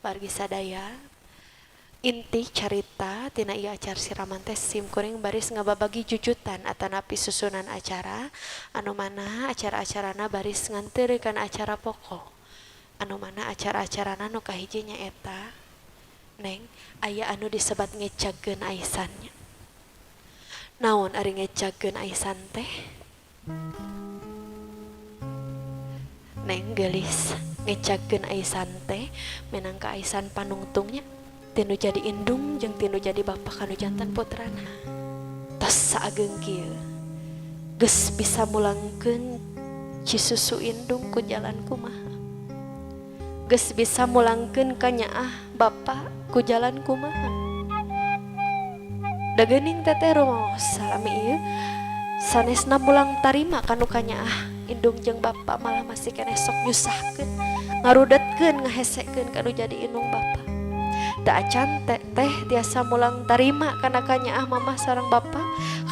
Wargi sadaya, inti carita tina ieu acara siraman teh sim kuring baris ngababagi jujutan atanapi susunan acara anu mana acara-acarana baris nganteureukan acara pokok anu mana acara-acarana nu kahiji nyaeta neng aya anu disebat ngecagkeun aisan nya. Naon ari ngecagkeun aisan teh? Neng geulis ngecagkeun aisan teh minangka aisan panungtungnya tinu jadi indung jeung tinu jadi bapa kanu janten putrana. Tos saageung kieu geus bisa mulangkeun cisusu indung ku jalan kumaha. Geus bisa mulangkeun kanyaah bapa ku jalan kumaha. Da geuning teteh rumaos salami ieu sanesna mulang tarima kanu kanyaah indung jeung bapa malah masih keneh sok nyusahkeun ngarudetkeun ngahesekeun kanu jadi indung bapa. Teu acan teteh tiasa mulang tarima kana kanyaah mamah sareng bapa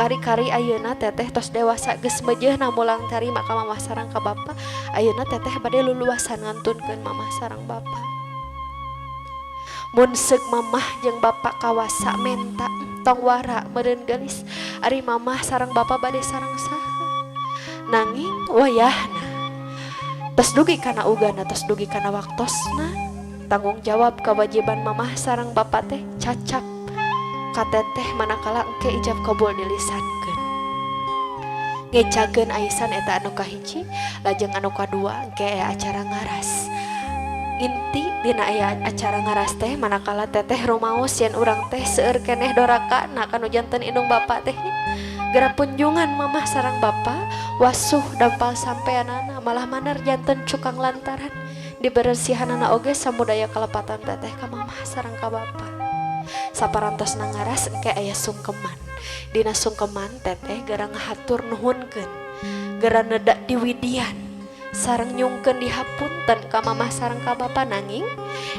kari-kari ayeuna teteh tos dewasa geus meujeuhna mulang tarima ka mamah sareng ka bapa ayeuna teteh bade luluasan ngantunkeun mamah sareng bapa. Mun seuk mamah jeung bapa kawasa menta tong wara meureun geulis ari mamah sareng bapa bade sareng saha. Nanging wayahna tos dugi kana ugana tos dugi kana waktosna tanggung jawab kewajiban mamah sareng bapa teh cacap ka teteh manakala engke ijab kabul dilisankeun. Ngecakeun aisan eta anu kahiji lajeng anu kadua engke aya acara ngaras. Inti dina aya acara ngaras teh manakala teteh rumaos yen urang teh seueur keneh dorakana kanu janten indung bapa teh nya. Gera punjungan mamah sareng bapa wasuh dampal sampeanana malah maner janten cukang lantaran diberesihanana oge samudaya kalepatan teteh ka mamah sareng ka bapa. Saparantosna ngaras engke aya sungkeman. Dina sungkeman teteh gera ngahatur nuhunkeun, gera neda diwidian sareng nyungkeun dihapunten ka mamah sareng ka bapa nanging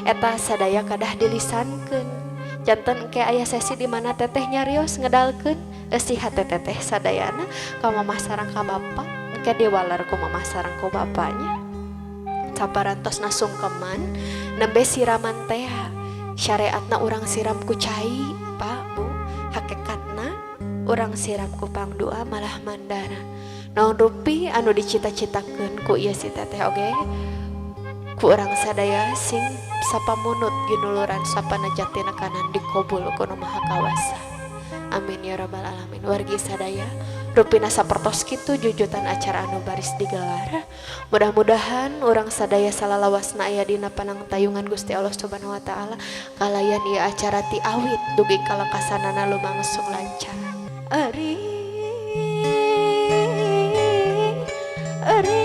eta sadaya kadah dilisankeun. Janten engke aya sesi di mana teteh nyarios ngedalkeun eusi hate teteh sadayana ka mamah sareng ka bapa engke diwaler ku mamah sareng ku bapanya. Saparantosna sungkeman nembe siraman teh syariatna urang siram ku cai Pak Bu, hakikatna urang siram ku pangdoa malah mandara. Naon rupi anu dicita-citakeun ku ieu si teteh oge ku urang sadaya sing sapamunut ginuluran sapana jatina kanan dikobul ku Nu Maha Kawasa. Amin ya rabbal alamin. Wargi sadaya rupina sapertos kitu jujutan acara anu baris digelar. Mudah-mudahan urang sadaya salalawasna aya dina panangtayungan Gusti Allah Subhanahu wa taala kalayan ieu acara ti awit dugi ka lekasanana lumangsung lancar. Ari ari ayun ari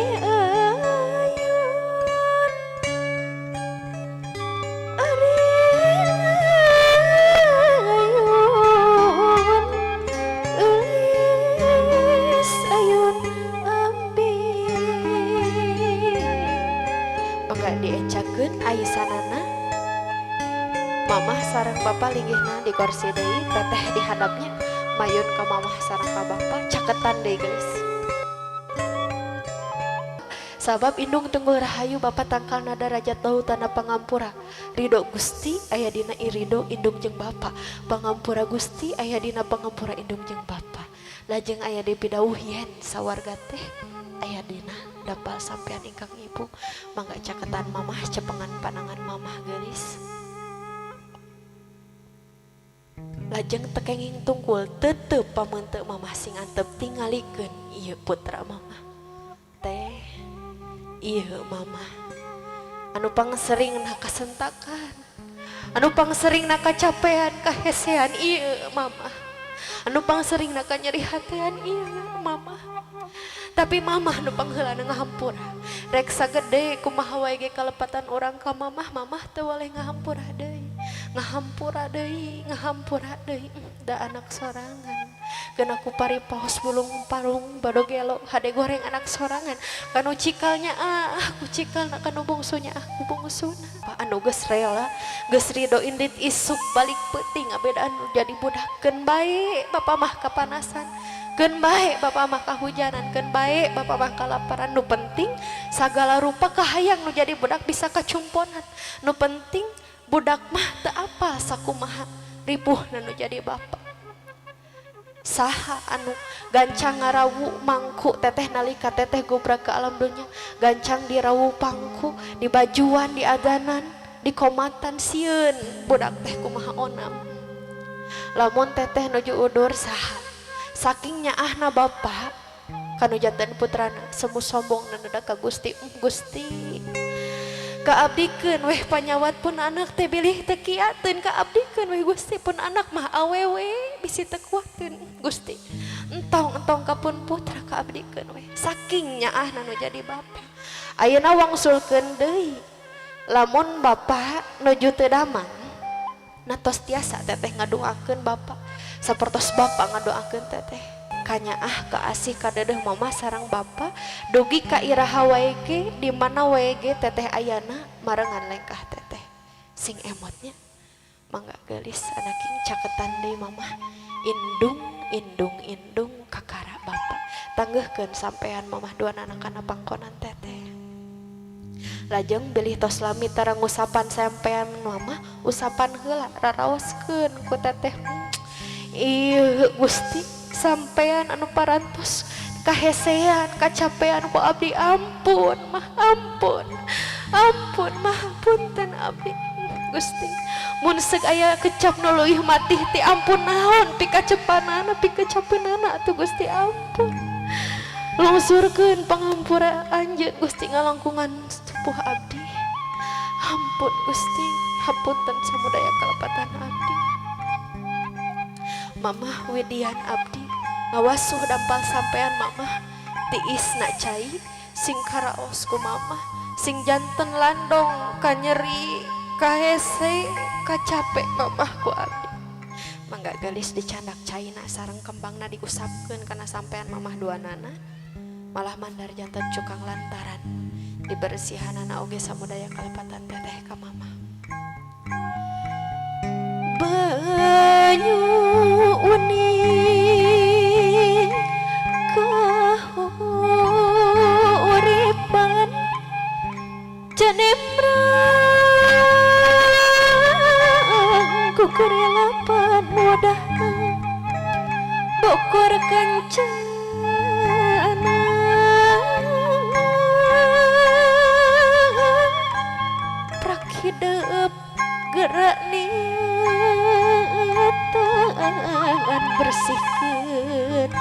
ayun eulis ayun ambi. Mangga diecakeun aisanana mamah sareng bapa linggihna di kursi deui teteh di handapnya mayun ka mamah sareng ka bapa caketan deui geulis. Sabab indung tunggul rahayu bapa tangkal nada rajat lautana pangampura. Ridho Gusti aya dina irido indung jeung bapa. Pangampura Gusti aya dina pangampura indung jeung bapa. Lajeng aya di pidawuh yen sawarga teh aya dina dapal sampean ingkang ibu. Mangga caketan mamah cepengan panangan mamah geulis. Lajeng tekenging tungkul tetep pameunteuk mamah sing antep tingalikeun ieu putra mamah. Teh ieu mamah anu pangsering kasentakan, anu pangsering kacapean kahesean ieu mamah, anu pangsering nyeri hatean ieu mamah. Tapi mamah nu pangheulana ngahampura. Rek sagede kumaha wae ge kalepatan urang ka mamah, mamah teu waleh ngahampura deui. Ngahampura deui, ngahampura deui. Da anak sorangan. Geuna ku paripaos bulung parung badogelo hade goreng anak sorangan. Kanu cikalnya ah, ku cikalna kanu bungsunya ah, ku bungsuna. Pa anu geus rela, geus rido indit isuk balik peuting ngabedaan nu jadi budak. Keun bae bapa mah kapanasan. Keun bae bapa mah kahujanan, keun bae bapa mah kalaparan. Nu penting sagala rupa kahayang nu jadi budak bisa kacumponan. Nu penting Budak mah teu apal sakumaha ripuhna nu jadi bapak. Saha anu gancang ngarawu mangku teteh nalika teteh gobrak ke alam dunya, gancang dirawu pangku, dibajuan, diadanan, dikomatan, sieun budak teh kumaha onam. Lamun teteh nuju udur saha? Saking nyaahna bapak kanu janten putrana semu sombong nenedak ka Gusti, Gusti kaabdikeun weh panyawat pun anak teh bilih teu kiateun, kaabdikeun weh Gusti pun anak mah awewe bisi teu kuateun Gusti, entong entong ka pun putra kaabdikeun weh. Saking nyaahna nu jadi bapa. Ayeuna wangsulkeun deui, lamun bapa nuju teu damang natos tiasa teteh ngadoakeun bapa sapertos bapa ngadoakeun teteh, kanyaah kaasih kadeudeung mama sareng bapa dugi ka iraha wae ge, di mana wae ge teteh ayana marengan lengkah teteh. Sing emotnya. Mangga geulis anaking, caketan deui mama. Indung indung indung kakara bapa, tanggeuhkeun sampean mamah dua anak kana pangkonan teteh. Lajeng bilih tos lami tara ngusapan sampean mama, usapan heula, raraoskeun ku teteh. Ieu Gusti, sampean anu parantos kahesean kacapean ku abdi, ampun mah, ampun, ampun mah, punten abdi Gusti. Mun seuk aya kecap nu leuwih matih ti ampun, naon pikacepanana, pikacapeunana atuh Gusti, ampun. Lungsurkeun pangampura anjeun Gusti ngalangkungan sepuh abdi. Ampun Gusti, hapunten samudaya kalepatan abdi. Mamah Widian abdi ngawasuh dampal sampean mamah, tiisna cai sing karaos ku mamah, sing janten landong kanyeri kahese kacape mamah ku abdi. Mangga gelis, dicandak caina sareng kembangna, diusapkeun kana sampean mamah dua nana. Malah mandar janten cukang lantaran dibersihanana oge samudaya kalepatan teteh ka mama. Banyu uning kahuripan cenemrang ku kerelapan wadahna bokor kancana, prak hidup gerak niatan bersihkeun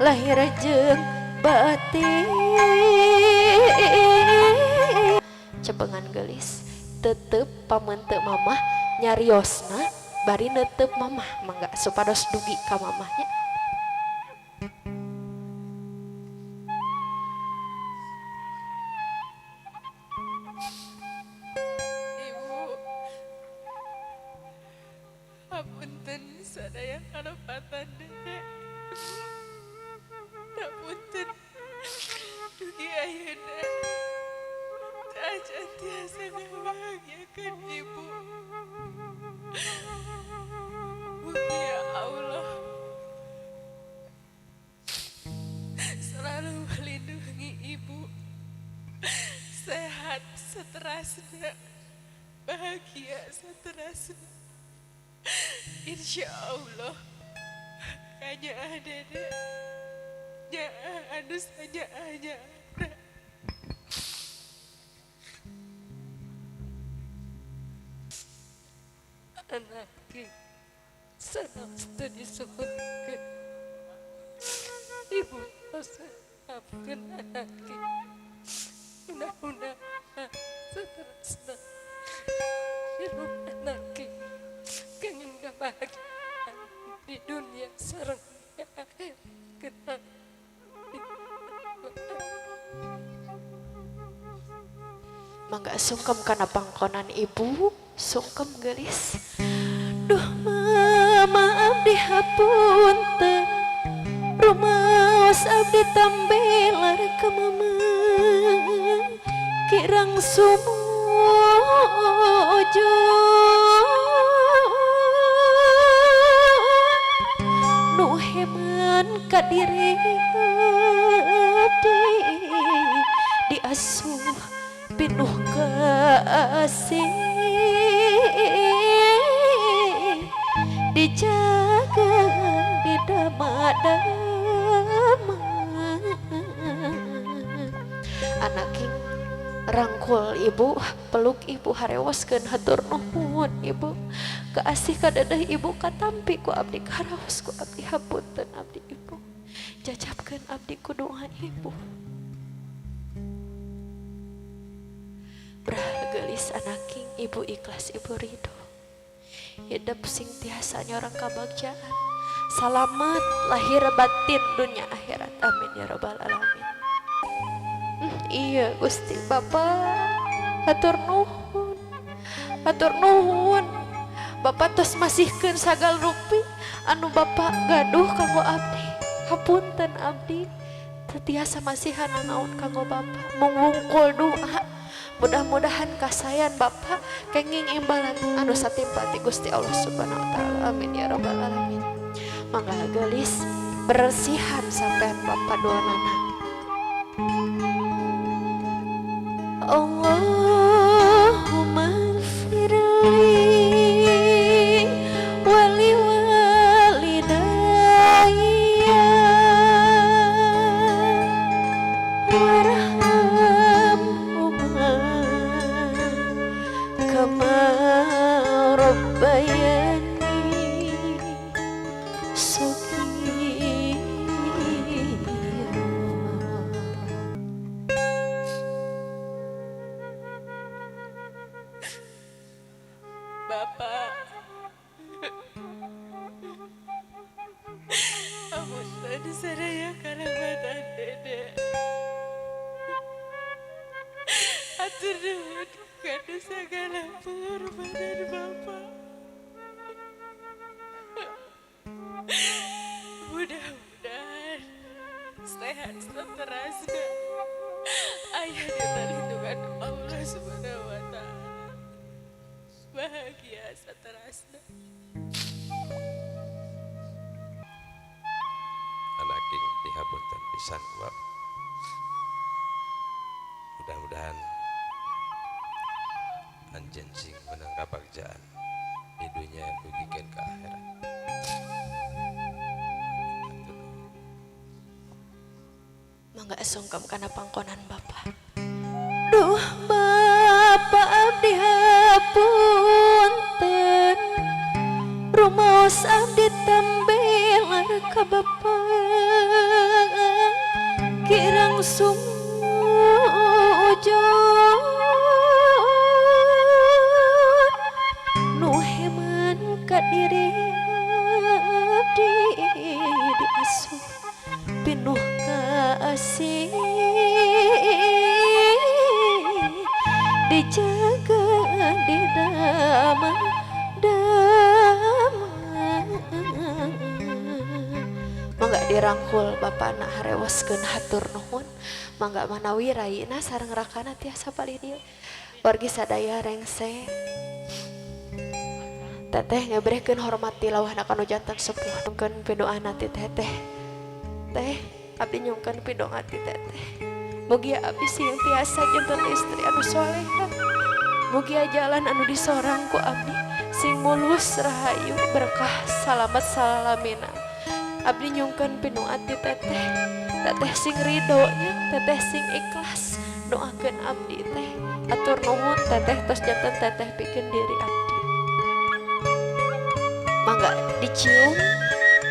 lahir jeung batin. Cepengan gelis, tetep pamente mamah nyariosna bari netep mamah. Mangga supados dugi ka mamahnya. Ibu, hapunten sadaya kalepatan dede. Hapunten dugi ayeuna acan tiasa ngabahagiakeun ibu. Mugi ya Allah selalu melindungi ibu, sehat seterusnya, bahagia seterusnya. Insya Allah kanyaah dede nyaah anu sanyaah nyaah. Anakki sanaos teu disebutkeun, ibu tos maafkeun anakki. Mudah-mudahan seterusna hirup anakki kenging kebahagiaan di dunia sareng di akhirat. Mangga sungkem kana pangkonan ibu, sungkem gelis. Duh mama, abdi hapunten, rumaos abdi tambelar ka mama kirang sumujud nu heman ka diri abdi diasuh pinuh kasih. ibu, peluk ibu harewoskeun hatur nuhun ibu. Kaasih ka dedeh ibu katampi ku abdi karaos ku abdi hapunten abdi ibu. Jajabkeun abdi ku doa ibu. Brah geulis anaking ibu ikhlas ibu ridho. Hidup sing tiasa nyorang kabagjaan. Salamat lahir batin dunia akhirat. Amin ya robbal alamin. Iya Gusti Bapak, hatur nuhun. Hatur nuhun. Bapak tos masihkeun sagal rupi anu Bapak gaduh kanggo abdi. Hapunten abdi teu tiasa masihan naon kanggo Bapak. Mung wungkul doa. Mudah-mudahan kasayan Bapak kenging imbalan anu satimpa ti Gusti Allah Subhanahu wa taala. Amin ya robbal alamin. Mangga geulis bersihan sampean Bapak doanana. Allahumma ighfirli wa liwalidayya warhamhuma kama rabbayani shaghira. Bapak, apunten sadaya karamatan dede. Atur nuhun kana sagala pengorbanan Bapak. Mudah-mudahan sehat seterusnya. Ayah dina lindungan Allah Subhanahu wa taala. Bahagia seterusnya. Anaking dihapunten pisan ku Bapak. Mudah-mudahan anjeun sing menang kabagjaan di dunia dugikeun ka akhirat. Mangga sungkem kana pangkonan Bapak. Duh Bapak abdi hapunten, rumaos abdi tambelar ka Bapak kirang sumujud nu heman ka diri abdi diasuh pinuh kasih dijaga di dama dama. Mangga dirangkul Bapak na harewoskeun hatur nuhun. Mangga manawi raina sareng rakana tiasa palih dieu. Wargi sadaya rengse. Teteh ngebrehkeun hormat ti lawahna kanu janten sepuh. Nyungkeun pidoana ti teteh. Teh abdi nyungkeun pidoa ti teteh. Mugia abdi sing tiasa janten istri anu soleha. Mugia jalan anu disorang ku abdi sing mulus rahayu berkah salamat salamina. Abdi nyungkeun pinuat ti teteh. Teteh sing ridho nya, teteh sing ikhlas doakeun abdi teh. Atur nuhun teteh tos janten teteh pikeun diri abdi. Mangga dicium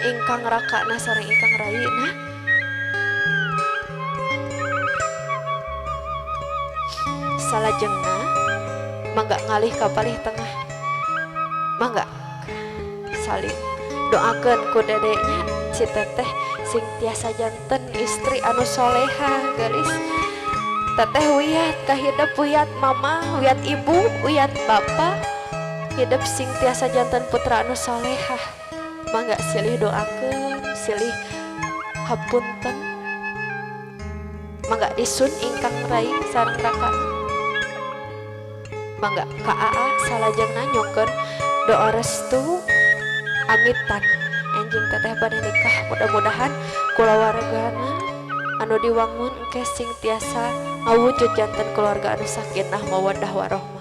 ingkang rakana sareng ingkang rayina. Salajengna mangga ngalih ka palih tengah. Mangga saling doakeun ku dedenya si teteh sing tiasa janten istri anu soleha geulis. Teteh wiyat kahidep wiyat mama, wiyat ibu, wiyat bapak, hidep sing tiasa janten putra anu soleha. Mangga silih doakeun, silih hapunten. Mangga disun ingkang rai sareng raka. Mangga ka aa salajengna nyungkeun doa restu amitan enjing teteh bade nikah. Mudah-mudahan kulawargana anu diwangun engke sing tiasa ngawujud janten keluarga anu sakinah mawaddah warahmah.